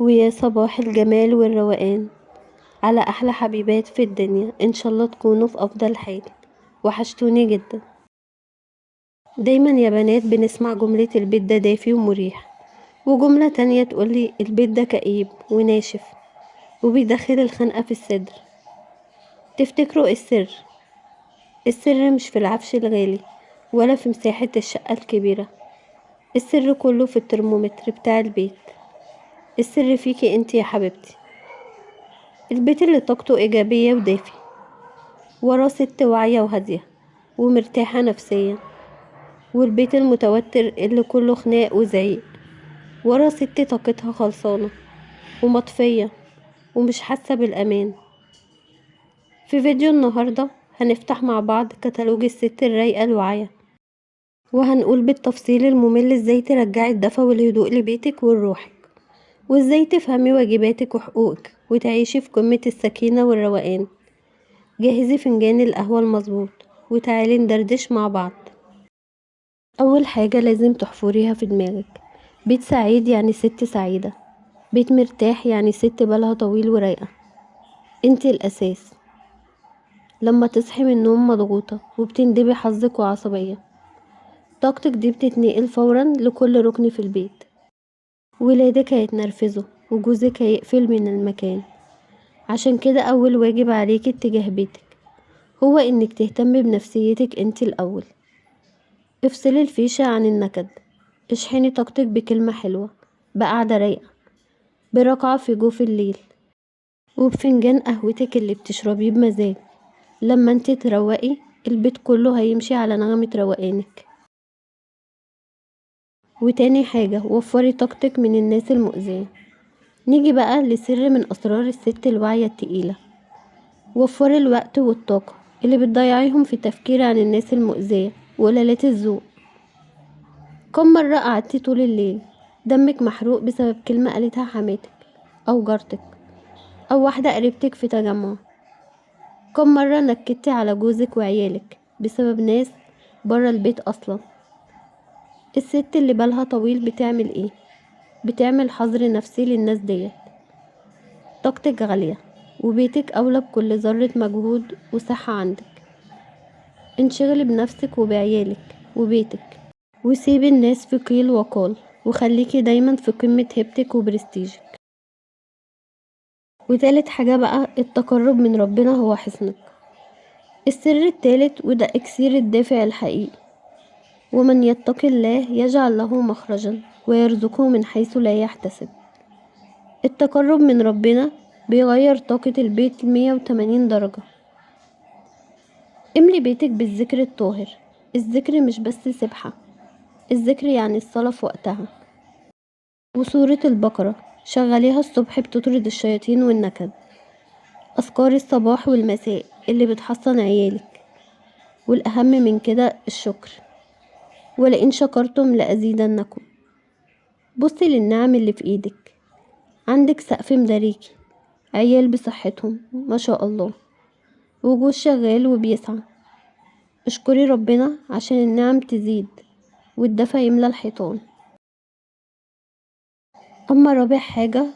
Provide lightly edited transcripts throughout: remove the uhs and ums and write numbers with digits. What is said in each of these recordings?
ويا صباح الجمال والروقان على أحلى حبيبات في الدنيا. إن شاء الله تكونوا في أفضل حال، وحشتوني جدا. دايما يا بنات بنسمع جملة البيت ده دافي ومريح، وجملة تانية تقولي البيت ده كئيب وناشف وبيدخل الخنقة في الصدر. تفتكروا إيه السر؟ السر مش في العفش الغالي ولا في مساحة الشقة الكبيرة، السر كله في الترمومتر بتاع البيت. السر فيكي انتي يا حبيبتي. البيت اللي طاقته ايجابية ودافي وراه ست واعية وهادية ومرتاحة نفسيا، والبيت المتوتر اللي كله خناق وزعيق وراه ست طاقتها خلصانة ومطفية ومش حاسة بالأمان. في فيديو النهاردة هنفتح مع بعض كتالوج الست الرايقة الواعية، وهنقول بالتفصيل الممل ازاي ترجعي الدفى والهدوء لبيتك ولروحك، وازاي تفهمي واجباتك وحقوقك وتعيشي في قمة السكينة والروقان. جهزي فنجان القهوة المظبوط وتعالي ندردش مع بعض. أول حاجة لازم تحفريها في دماغك، بيت سعيد يعني ست سعيدة، بيت مرتاح يعني ست بالها طويل ورايقة. انتي الأساس. لما تصحي من النوم مضغوطة وبتندبي حظك وعصبية، طاقتك دي بتتنقل فورا لكل ركن في البيت. ولادك هيتنرفزوا وجوزك هيقفل من المكان. عشان كده أول واجب عليكي اتجاه بيتك هو انك تهتمي بنفسيتك انتي الأول. افصلي الفيشة عن النكد، اشحني طاقتك بكلمة حلوة، بقعدة رايقة، برقعة في جوف الليل، وبفنجان قهوتك اللي بتشربيه بمزاج. لما انتي تروقي البيت كله هيمشي على نغمة روقانك. وتاني حاجة، وفري طاقتك من الناس المؤذية. نيجي بقى لسر من أسرار الست الواعية التقيلة، وفري الوقت والطاقة اللي بتضيعيهم في التفكير عن الناس المؤذية وقلالات الذوق. كم مرة قعدتي طول الليل دمك محروق بسبب كلمة قالتها حماتك أو جارتك أو واحدة قريبتك في تجمع؟ كم مرة نكدتي على جوزك وعيالك بسبب ناس برا البيت أصلا؟ الست اللي بالها طويل بتعمل ايه؟ بتعمل حظر نفسي للناس ديت. طاقتك غالية وبيتك أولى بكل ذرة مجهود وصحة عندك. انشغلي بنفسك وبعيالك وبيتك، وسيبي الناس في قيل وقال، وخليكي دايما في قمة هيبتك وبرستيجك. وتالت حاجة بقى، التقرب من ربنا هو حصنك. السر التالت وده اكسير الدافع الحقيقي، ومن يتق الله يجعل له مخرجا ويرزقه من حيث لا يحتسب. التقرب من ربنا بيغير طاقة البيت 180 درجة. املي بيتك بالذكر الطاهر. الذكر مش بس سبحة، الذكر يعني الصلاة في وقتها. وسورة البقرة شغليها الصبح بتطرد الشياطين والنكد. أذكار الصباح والمساء اللي بتحصن عيالك. والأهم من كده الشكر، ولئن شكرتم لأزيدنكم. بصي للنعم اللي في ايدك، عندك سقف مداريكي، عيال بصحتهم ما شاء الله، وجوز شغال وبيسعى. اشكري ربنا عشان النعم تزيد والدفا يملى الحيطان. اما رابع حاجة،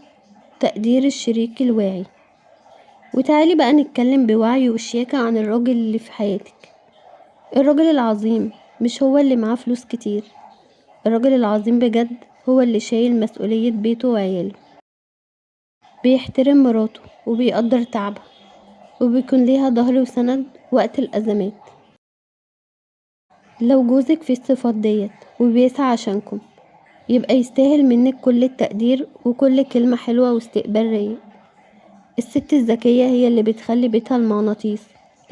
تقدير الشريك الواعي. وتعالي بقى نتكلم بوعي وشياكة عن الراجل اللي في حياتك. الراجل العظيم مش هو اللي معاه فلوس كتير، الراجل العظيم بجد هو اللي شايل مسؤولية بيته وعياله، بيحترم مراته وبيقدر تعبها، وبيكون ليها ظهر وسند وقت الأزمات. لو جوزك في الصفات ديت وبيسعى عشانكم، يبقى يستاهل منك كل التقدير وكل كلمة حلوة واستقبال رايق. الست الذكية هي اللي بتخلي بيتها المغناطيس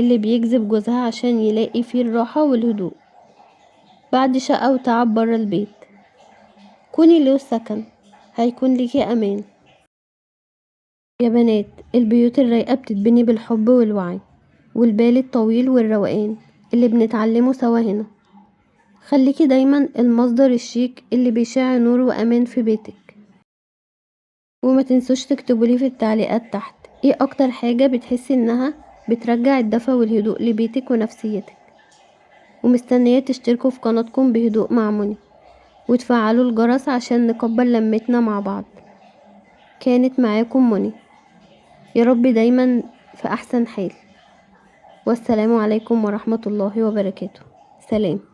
اللي بيجذب جوزها عشان يلاقي فيه الراحة والهدوء بعد شقة وتعب برا البيت. كوني له سكن، هيكون ليكي امان. يا بنات، البيوت الرايقة بتتبني بالحب والوعي والبال الطويل والروقان اللي بنتعلمه سوا هنا. خليكي دايما المصدر الشيك اللي بيشع نور وامان في بيتك. وما تنسوش تكتبولي في التعليقات تحت ايه اكتر حاجة بتحسي انها بترجع الدفى والهدوء لبيتك ونفسيتك. ومستنية تشتركوا في قناتكم بهدوء مع منى وتفعلوا الجرس عشان نكبر لمتنا مع بعض. كانت معاكم منى. يا رب دايما في أحسن حال. والسلام عليكم ورحمة الله وبركاته. سلام.